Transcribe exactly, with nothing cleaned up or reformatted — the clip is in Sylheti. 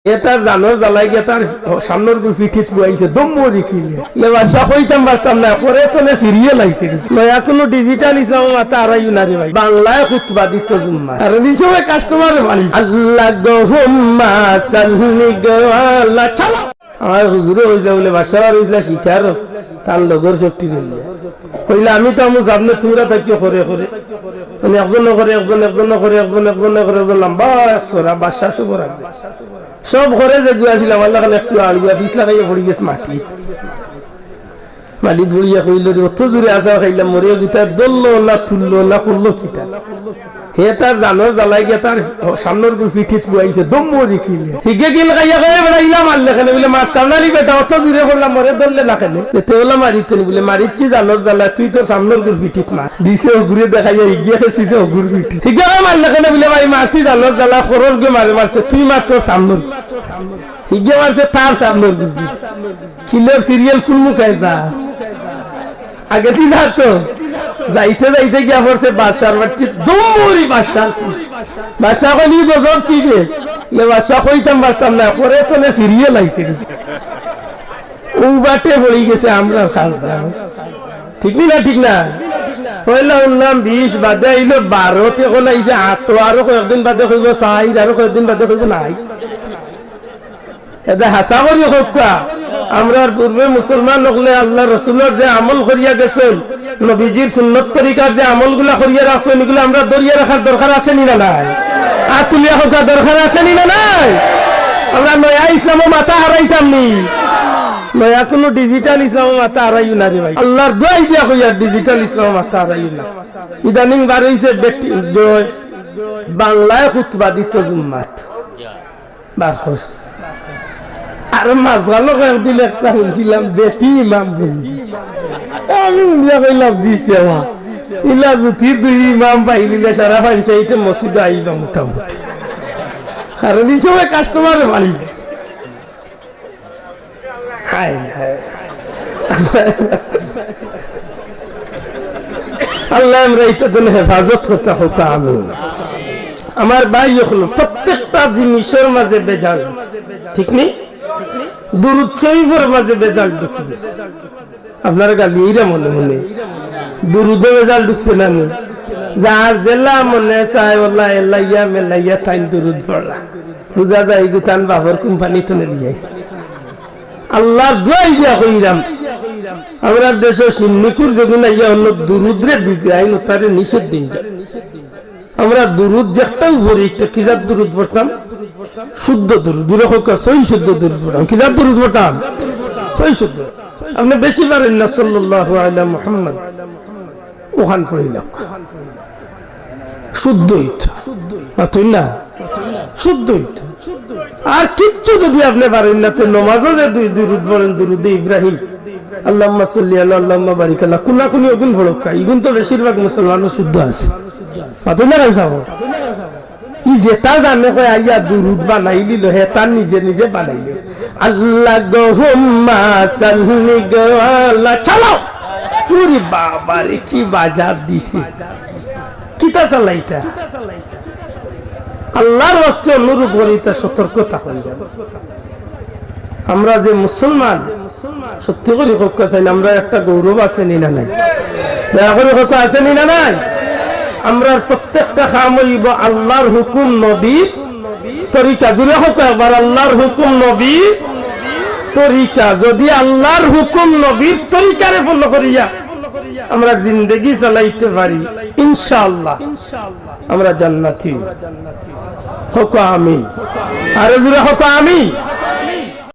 এ তার জানর জ্বালায় গিয়া তার সামনর গু পিঠিত বওয়াইছে, দম মরি কিলে। লে বাদশা কইতাম পারতাম না, পরে তো নে ফিরিয়ে লাইছে। নয়া কুনু digital ইসলামো মাথা হারাইও না রে ভাই। বাংলায় খুতবা দিত জুম্মা। আর এই সময় customer-এ মারি। আল্লাহুম্মা সাল্লি গো আল্লাহ। চালাও। আমার হুজুরে কইছলা বুলে, বাদশা আর কইছলা শিকার, তার লগর সবটি রইল। কইলা, "আমি তো আমু সামনে তুমরা থাকিও করে করে।" মানে একজন করে, একজন, একজন করে, একজন, একজন করে, একজন লম্বা এক সরা, বাদশা সবর আগে। সব করে যে গুয়া ছিল, আমার লাখান একটু আড় গুয়া, পিছলা খাইয়া পড়ি গেছে মাটিত। মাটিত পড়িয়া কইল রে, "অত জোরে আছাড় খাইলাম, মরে গুতা ধরলো না, তুললো না, করলো কিতা?" হে তার জানর জ্বালায় গিয়া তার সামনর গু পিঠিত বওয়াইছে, দম মরি কিলে। হিগে কিল খাইয়া কয়, "বেটা, ইলা মারলে কেনে?" বুলে, "মারতাম না রে বেটা, অত জোরে করলাম, মরে ধরলে না কেনে?" তে ওলা মারিতে নি বুলে, "মারিচ্ছি জানর জ্বালায়, তুই তোর সামনর গুর পিঠিত মার।" দিছে হগুরে দেখাইয়া, হিগে খেছি যে হগুর পিঠিত। হিগে কয়, "মারলে কেনে?" বুলে, "ভাই, মারছি জানর জ্বালায়, খরর গু মারে মারছে, তুই মার তোর সামনর।" হিগে মারছে তার সামনর গুর পিঠিত। কিলর serial কুন মুখায় যা? আগে দি যা তো। যাইতে যাইতে গিয়া পড়ছে বাদশার বাড়িত, দম মরি বাদশা। বাদশা কইল, "ই গজব কিবে?" লে বাদশা কইতাম পারতাম না, পরে তো নে ফিরিয়ে লাইছে। ও বাটে পড়ি গেছে আমরার খালসা। ঠিক নি না? ঠিক না? পয়লা হুনলাম বিশ, বাদে আইলো বারো, তে অখন আইছে আট, আরো কয়েকদিন বাদে কইবো চাইর, আরো কয়েকদিন বাদে কইবো নাই। এতা হাছা করি কউক্কা, আমরার পূর্বে মুসলমান অকলে আল্লার রসুলর যে আমল করিয়া গেছইন, নবীজির সুন্নত তরিকার যে আমলগুলা করিয়া রাখছইন, ইগুলা আমরা ধরিয়া রাখার দরকার আছে নি না নাই? আত তুলিয়া কউক্কা, দরকার আছে নি না নাই? আমরা নয়া ইসলামো মাথা হারাইতাম নি? নয়া কুনু digital ইসলামো মাথা হারাইও না রে ভাই। আল্লার দোয়াই দিয়া কইয়ার, digital ইসলামো মাথা হারাইও না। ইদানিং বার অইছে বেটি, যে বাংলায় খুতবা দিত জুম্মাত। বার করছে। আর মাঝখানো কয়েকদিন একটা হুনছিলাম, বেটি ইমাম বুলি। আমি হুনিয়া কইলাম, "দিছে মা। ইলা জুতির দুই ইমাম পাইলিলে সারা পঞ্চায়েতে মসজিদো আইবা মোটামুটি।" কারণ ই সময় customer-এ মারি। হায়, হায়। আল্লায় আমরার ইতা যেন হেফাজত করতা কউক্কা, আমিন। আমার ভাই অকল, প্রত্যেকটা জিনিসর মাঝে ভেজাল ঢুকছে, ঠিক নি? দুরুদ শরিফর মাঝে ভেজাল ঢুকি গেছে। আপনারা গালি এইরা মনে মনে দুরুদো ভেজাল ঢুকছে না নি? যার যেলা মনে চায়, ওলা এলাইয়া মেলাইয়া তাইন দুরুদ পড়লা। বুঝা যায়, ইগু তান বাপর কোম্পানি তো নিয়ে আইছে। আল্লার দোয়াই দিয়া কইরাম, আমরার দেশো সিন্নিকুর যেগুন আইয়া অন্য দুরুদরে বিগড়াইন, তারে নিষেধ দিন যায়। আমরা দুরুদ যেটাও পড়ি, একটা কিজাত দুরুদ পড়তাম? শুদ্ধ দুরুদ। জোরে কউক্কা, সহি শুদ্ধ দুরুদ পড়তাম। কিজাত দুরুদ পড়তাম? সহি শুদ্ধ। আপনে বেশি পারইন না, সাল্লাল্লাহু আলা মুহাম্মদ। অখান পড়িলাম। শুদ্ধ অইতো। মাতইন না? শুদ্ধ অইতো। আর কিচ্ছু যদি আপনে পারইন না, তে নমাজো যে দুই দুরুদ পড়ইন, দুরুদে ইব্রাহিম, আল্লাহুম্মা সাল্লি আলা, আল্লাহুম্মা বারিক আলা, কুনাকুনি অগুন পড়উক্কা, ইগুন তো বেশিরভাগ মুসলমানর শুদ্ধ আছে। মাতইন না কেনে সাব? ই যেটা জানে কয় আইয়া দুরুদ বানাইলিলো, হেতা নিজে নিজে বানাইলো। আল্লাহুম্মা সাল্লি গো আল্লাহ, চালাও। ওরে বাবা রে, কি বাজার দিছে। কিতা চালাইতা? আল্লার ওয়াস্তে অনুরোধ করি, ইতা সতর্ক থাকইন যেন। আমরা যে মুসলমান, সত্যি করি কউক্কা চাইন, আমরার একটা গৌরব আছে নি না নাই? দয়া করি কউক্কা, আছে নি না নাই? আমরার প্রত্যেকটা কাম অইবো আল্লার হুকুম, নবীর তরিকা। জোরে কউক্কা একবার, আল্লার হুকুম, নবীর তরিকা। যদি আল্লার হুকুম, নবীর তরিকারে follow করিয়া আমরার জিন্দেগি চালাইতে পারি, ইনশাআল্লাহ আমরা জান্নাতি। কউক্কা আমিন। আরো জোরে কউক্কা আমিন।